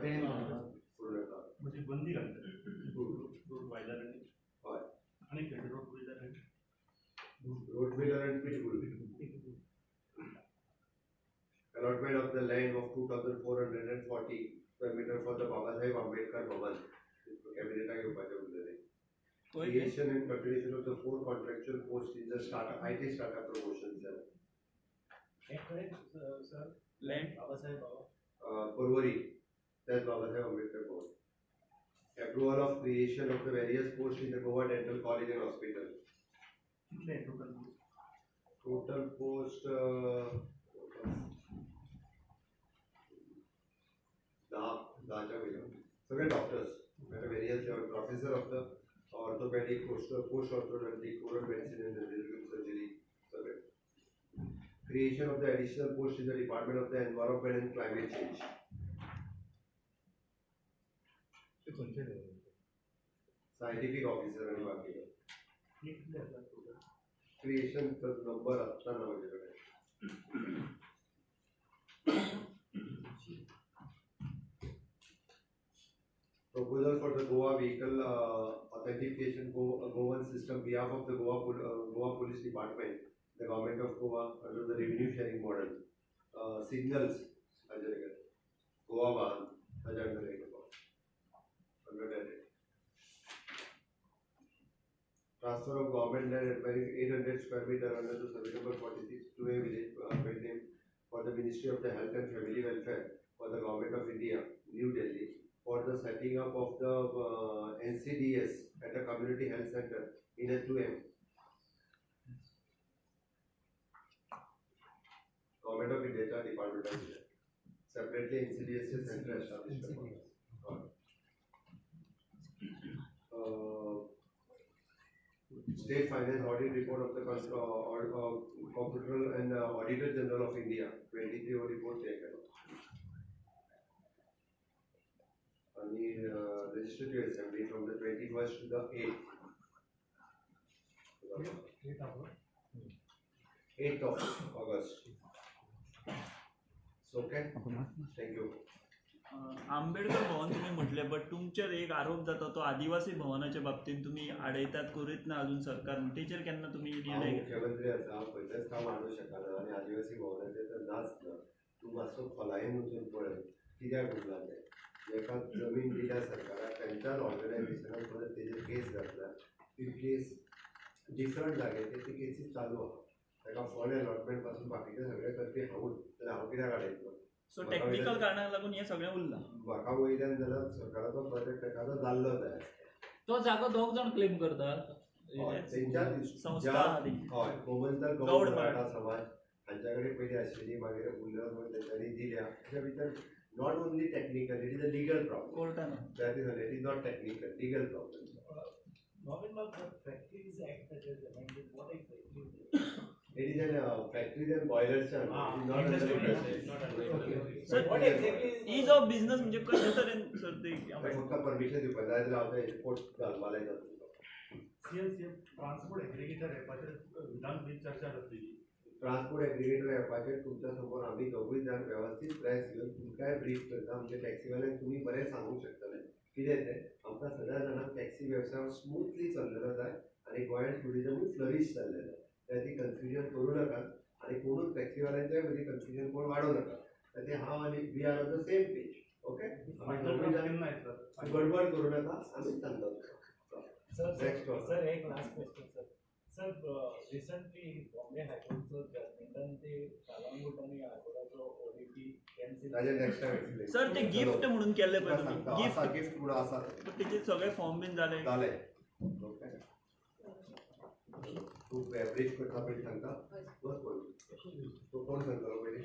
पूर्ण म्हणजे बंदी घालतात रोटवायलर हय आणि रोटवायलर आणि Rottweiler and Pitbull. Allotment of the land of 2,440 square meter for the Babasaheb Ambedkar Bhavan. Cabinet घेवपाचें उरलेलें. Creation and continuation of the 4 contractual posts in the startup, IT startup promotion cell. Sir, land Babasaheb Baba. Porvorim, that's Babasaheb Ambedkar Bhavan. Approval of creation of the various posts in the Goa Dental College and Hospital. कितले total total post 10च्या वयर सगळे doctors various level professor of the orthopaedic post orthodontic oral medicine and surgery सगळे. Creation of the additional post in the department of the environment and climate change. Scientific officer आणि बाकी creation number आत्ता ना माझ्याकडे. Proposal for the Goa vehicle authentication Goan system behalf of the Goa Police Department, the Government of Goa under the revenue sharing model. Signals Goa Vahan under that. Transfer of government land at 800 square meter under the survey number 46 2A village name for the Ministry of the Health and Family Welfare for the Government of India, New Delhi, for the setting up of the NCDS at a community health center in a 2M. Government of India Department of India. Separately NCDS center established. State Finance Audit Report of the Comptroller and Auditor General of India 23 report check केलो. आणि Legislative Assembly from the 21st to the 8th of August. So, okay, thank you. Ambedkar Bhavan तुम्ही म्हटले, but तुमचेर एक आरोप जाता तो आदिवासी भवनाच्या बाबतीत तुम्ही आडयतात करीत ना अजून सरकार, तेचेर केन्ना तुमी निर्णय? मुख्यमंत्री आसा, हांव खंयचेंच काम हाडूंक शकना आनी आदिवासी भवनाचें तर नाच ना. तूं मातसो खोलायेन वचून पळय कित्याक उरला तें. जेका जमीन दिल्या सरकाराक तेंच्याच ऑर्गनायझेशनान परत तेजेर केस घातला, ती केस डिफरंट जाग्याचेर ती केसीस चालू आहा. ताका फंड अलॉटमेंट पासून बाकीचे सगळे करपी हांवूच, जाल्यार हांव कित्याक आडयतलो? सो टेक्निकल कारणाक लागून हें सगळें उरलां. म्हाका वयल्यान जाल्यार सरकाराचो प्रोजेक्ट एखादो जाल्लो जाय आसता. तो जागो दोग जाण क्लेम करतात तेंच्याच संस्था. हय, गोमंतक गौड मराठा समाज हांच्या कडेन पयलीं आशिल्ली, मागीर उरलो म्हणून तेंच्यांनी दिल्या. अशा भितर not only technical, it is a legal problem. कोर्टान that is it is not technical, legal problem. Factories Act that is amended, what exactly is it? It is an factories and boilers are not under industry. Sir, what exactly is ease of business म्हणजे कशे तरेन sir ते फक्त permission दिवपाक जाय जाल्यार हांव airport घालपा लायता तुमकां. सीएमसीएम ट्रान्सपोर्ट एग्रीगेटर ॲपाचेर विधानसभेत चर्चा जातली. ट्रान्सपोर्ट एग्रीगेटर ॲपाचेर तुमच्या समोर आमी दोगूय जाण वेवस्थीत प्रेस घेवन तुमकांय ब्रीफ करता. आमच्या टॅक्सीवाल्यांक तुमी बरें सांगूंक शकतले कितें तें. आमकां सगळ्या जाणांक टॅक्सी वेवसाय स्मुथली चल्लेलो जाय आनी गोंयांत ट्युरिजमूय फ्लरीश जाल्लें जाय. त्या ती कन्फ्युजन करूं नाकात आनी कोणूच टॅक्सीवाल्यांच्याय मदीं कन्फ्युजन कोण वाडोवं नाकात. त्या हांव आनी we are on the same page. Okay, गडबड करूं नाका, आमी सांगता तुका. सर एक last question sir. Sir, recently Bombay हायकोर्टचो जजमेंटान ते कालांगूट आनी आरकोडाचो ODP cancel. Next time explain. Sir ते गिफ्ट म्हणून केल्ले पळय तुमी, गिफ्ट गिफ्ट म्हणून आसा तेचे सगळे फॉर्म बीन जाले जाले. ओके, तूं ब्रीफ करता पयलीं सांगता. बस बोल, तूं कोण सांगतलो पयलीं?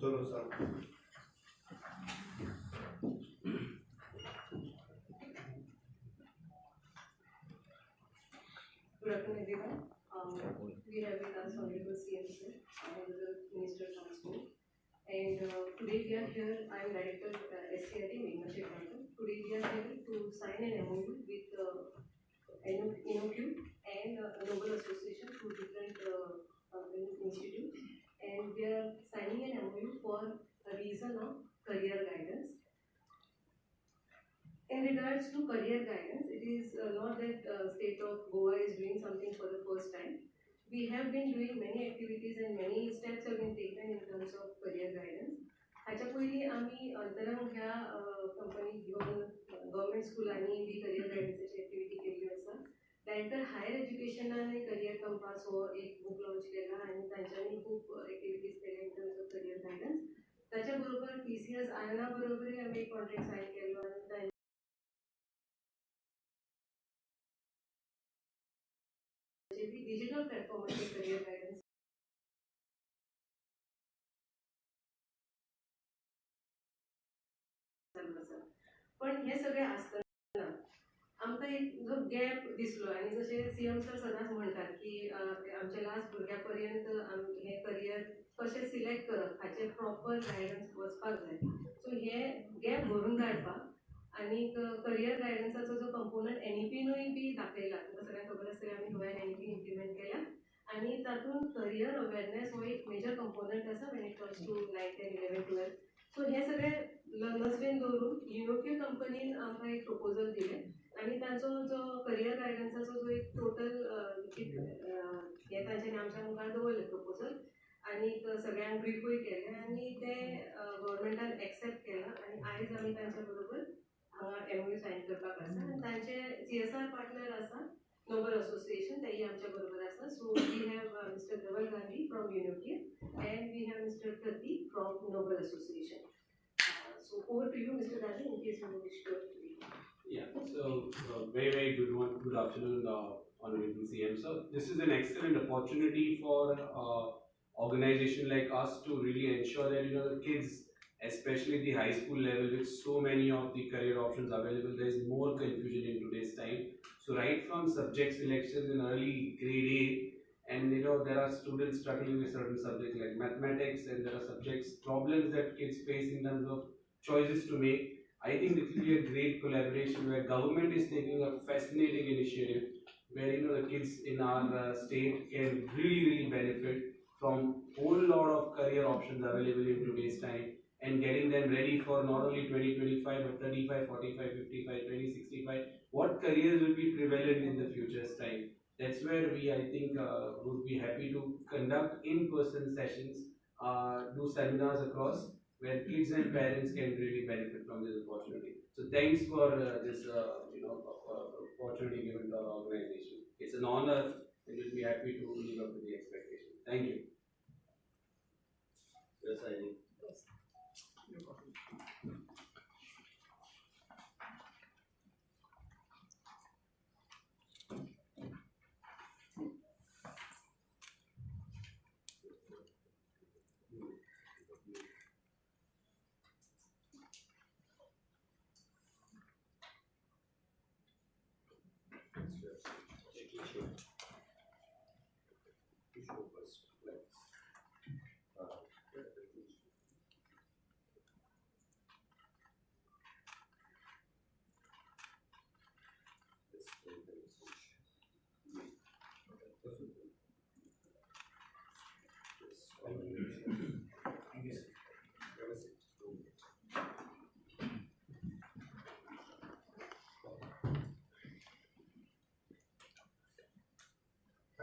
चलो सांग. Good afternoon, everyone. We have with us Honorable CM sir, Honorable Minister of Transport, and today we are here. I am Director SCRT Meghna Shetwankar. Today we are here to sign an MOU with InnoQ and Noble Association, two different institutes, and for a reason of career guidance. In regards to career guidance, it is not that state of Goa is doing something for the first time. We have been doing many activities and many steps have been taken in terms of career guidance. हाच्या पयलीं आमी अंतरंग ह्या कंपनीक घेवन government स्कुलांनी बी career गायडन्साची activity केल्ली आसा. डायरेक्टर हायर एज्युकेशनान करियर कंपास हो एक बूक लॉन्च केला आनी तांच्यांनी खूब एक्टिविटीज केल्या in terms of career guidance. ताच्या बरोबर TCS आयना बरोबरूय आमी एक कॉन्ट्रॅक्ट सायन केल्लो आनी तांचे बी डिजिटल प्लॅटफॉर्माचेर करियर गायडन्स चालू आसा. पण हें सगळें आसतना आमकां एक जो गॅप दिसलो आनी जशें CM sir सदांच म्हणटात की आमच्या लास्ट भुरग्या पर्यंत हें करियर कशें सिलेक्ट करप हाचें प्रॉपर गायडन्स वचपाक जाय. सो हें गॅप भरून काडपाक आनीक करियर गायडन्साचो जो कंपोनंट NEPनूय बी दाखयला, तुमकां सगळ्यांक खबर आसतलें आमी गोंयान NEP implement केला आनी तातूंत करियर अवेरनेस हो एक मेजर कंपोनंट आसा when it comes to 9, 10, 11, 12. So हें सगळें नजरेन दवरून युरोपीय कंपनीन आमकां एक प्रपोजल दिलें आनी तांचो जो करियर गायडन्साचो जो एक टोटल हें तांच्यांनी आमच्या मुखार दवरलें प्रपोजल आनीक सगळ्यांक ब्रिफूय केलें आनी तें गव्हर्मेंटान एक्सेप्ट केलां आनी आयज आमी तांच्या बरोबर हांगा MOU sign करपाक आसा आनी तांचे CSR partner आसा नोबल असोसिएशन, तेय आमच्या बरोबर आसा. So we have Mister Dhaval Gandhi from Unoqear and we have Mister Prateek from Noble Association. So over to you, Mr. Gandhi, in case you wish to speak. Yeah, so very, very good one. Good afternoon, Honorable CM sir. This is an excellent opportunity for organization like us to really ensure that, you know, the kids, especially the high school level, with so many of the career options available, there is more confusion in today's time. So right from subject selections in early grade 8, and you know, there are students struggling with certain subjects like mathematics, and there are subjects problems that kids face in terms of choices to make. I think it will be a great collaboration where government is taking a fascinating initiative where, you know, the kids in our state can really, really benefit from whole lot of career options available in today's time, and getting them ready for not only 2025 but 35, 45, 55, 2065. What careers will be prevalent in the future's time? That's where we, I think, would be happy to conduct in-person sessions, do seminars across where kids and parents can really benefit from this opportunity. So thanks for this opportunity given to our organization. It's an honor, and we'll be happy to live up to the expectation. Thank you. Yes, I do.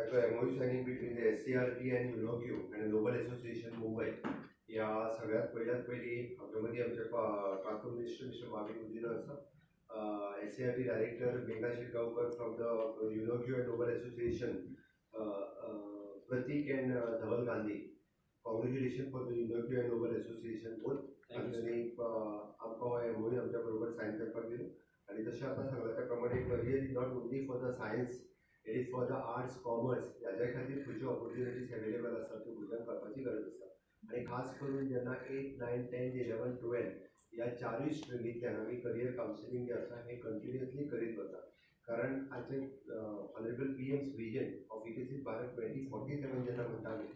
So MOU signing between the SCERT and UNOQIO and Noble Association Mumbai. ह्या सगळ्यात पयल्यात पयली आमच्या मदीं आमचे transport minister mister Mauvin Godinho आसा, SCERT director Megha Shirgaonkar from the UNOQIO and Noble Association, Prateek and Dhaval Gandhi. Congratulation for the UNOQIO and Noble Association both. आनी आमकां हो MOU आमच्या बरोबर सायन करपाक दिलो. आनी तशें आतां सांगलां त्या प्रमाणे career is not only for the science, it is for the arts, commerce. ह्याच्या खातीर खंयच्यो ऑपॉर्च्युनिटीज अवेलेबल आसा त्यो भुरग्यांक कळपाची गरज आसा. आनी खास करून जेन्ना 8, 9, 10, 11, 12 ह्या चारूय स्ट्रिमींतल्यान आमी करियर कावन्सिलींग जें आसा हें कंटिन्युअसली करीत वता. कारण आजचे honourable PM's vision of Viksit Bharat 2047 जेन्ना म्हणटा आमी,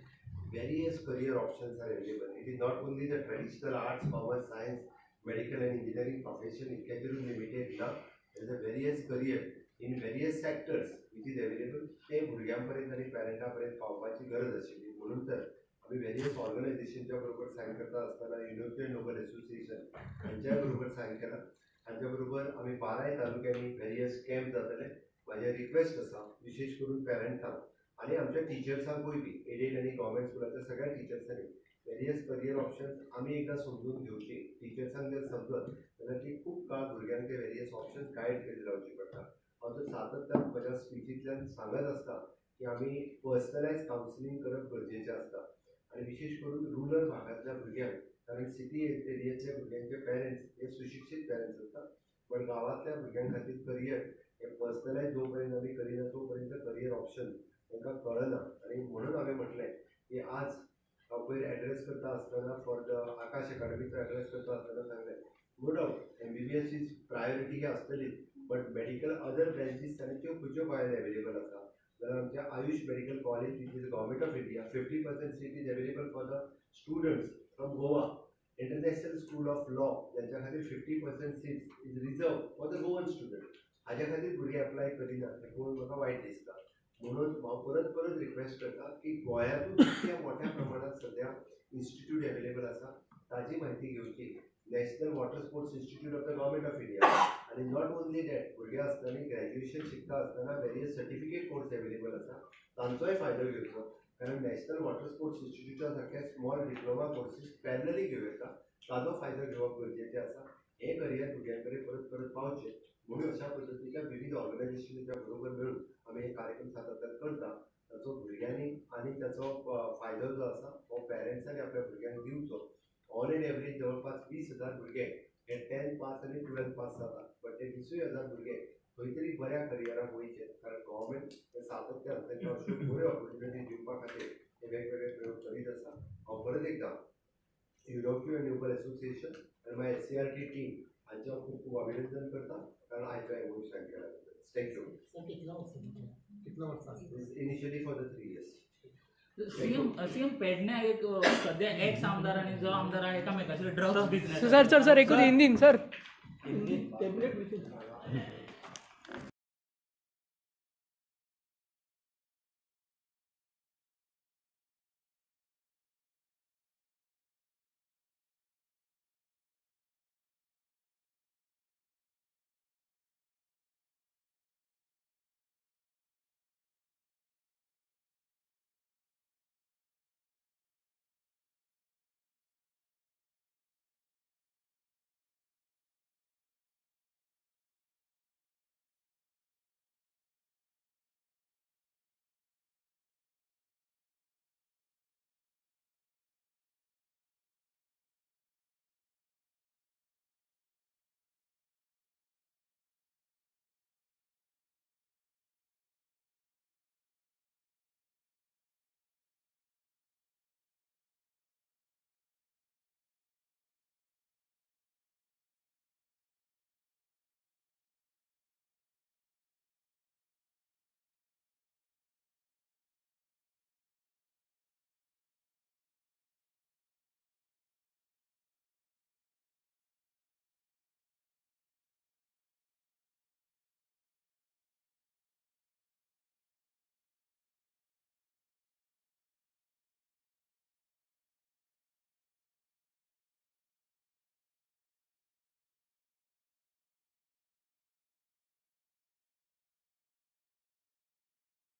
various career options are available. It is not only the traditional arts, commerce, science, medical and engineering profession इतक्याचेरूच limited ना. There is a various career in various sectors which is available. ते भुरग्यां पर्यंत आनी पेरंटां पर्यंत पावपाची गरज आशिल्ली. म्हणून तर आमी वेरियस ऑर्गनायझेशनच्या बरोबर सायन करता आसतना युरोपियन नोबल एसोसिएशन हांच्या बरोबर सायन केला. हांच्या बरोबर आमी 12 तालुक्यांनी वेरियस कॅम्प जातले. म्हाजें रिक्वेस्ट आसा विशेश करून पेरंट्सांक आनी आमच्या टिचर्सांकूय बी एडेड आनी गव्हर्मेंट स्कुलाच्या सगळ्या टिचर्सांनी वेरियस करियर ऑप्शन्स आमी एकदां समजून घेवची. टिचर्सांक जर समजत जाल्यार ती खूब काळ भुरग्यांक ते वेरियस ऑप्शन्स गायड करीत रावची पडटा. हांव तर सातत्यान म्हज्या स्पिचींतल्यान सांगत आसता की आमी पर्सनलायज कावन्सिलींग करप गरजेचें आसता आनी विशेश करून रुरल भागांतल्या भुरग्यांक, कारण सिटी एरियेंतल्या भुरग्यांचे पेरंट्स हे सुशिक्षीत पेरंट्स आसता, पण गांवांतल्या भुरग्यां खातीर करियर हे पर्सनलायज जो पर्यंत आमी करिना तो पर्यंत करियर ऑप्शन तांकां कळना. आनी म्हणून हांवें म्हटलें की आज हांव पयर एड्रेस करता आसतना फॉर the आकाश एकाडमीचो एड्रेस करता आसतना सांगलें, no doubt MBBS is priority ही आसतलीच, बट मेडिकल अदर ब्रांचीस आनी त्यो खंयच्यो गोंयांत एवेलेबल आसा जाल्यार आमच्या Ayush medical college which is government of India 50% seat is available for the students from Goa. International school of law ज्यांच्या खातीर 50% seats is reserve for the Goan student. हाज्या खातीर भुरगे एप्लाय करिना हें पळोवन म्हाका वायट दिसता. म्हणून हांव परत परत रिक्वेस्ट करता की गोंयांतूच इतक्या मोठ्या प्रमाणात सद्या इन्स्टिट्यूट एवेलेबल आसा ताजी म्हायती घेवची. National water sports institute of the government of India आनी not only that, भुरगे आसतना ग्रॅज्युएशन शिकता आसतना वेरियस सर्टिफिकेट कोर्स एवेलेबल आसा तांचोय फायदो घेवचो, कारण नॅशनल वॉटर स्पोर्ट्स इन्स्टिट्यूटा सारखे स्मॉल डिप्लोमा कोर्सीस पॅरलली घेवं येता, ताजो फायदो घेवप गरजेचें आसा. हें करियर भुरग्यां कडेन परत परत पावचें म्हणून अशा पद्दतीच्या विविध ऑर्गनायझेशनाच्या बरोबर मेळून आमी हे कार्यक्रम सातत्यान करता. ताचो भुरग्यांनी आनी ताचो फायदो जो आसा हो पेरंट्सांनी आपल्या भुरग्यांक दिवचो. ऑन एन एवरेज जवळपास 20,000 भुरगे हे 10 पास आनी 12 पास जातात, बट ते 20,000 भुरगे खंय तरी बऱ्या करियराक वयचे, कारण गव्हर्मेंट हे सातत्यान तांकां अश्यो बऱ्यो ऑपॉर्च्युनिटी दिवपा खातीर हे वेगवेगळे प्रयोग करीत आसा. हांव परत एकदां युरोपियन न्यूबल एसोसिएशन आनी म्हाज्या SCRT team हांचें हांव खूब खूब अभिनंदन करता, कारण आयचो एमओयू सायन केला. Thank you. Initially for the 3 years. CM पेडण्या एक सध्या एक्स आमदार आनी जो आमदार आहा एकामेकाचेर drugs business. Sir sir sir एकूच हिंदीन सर.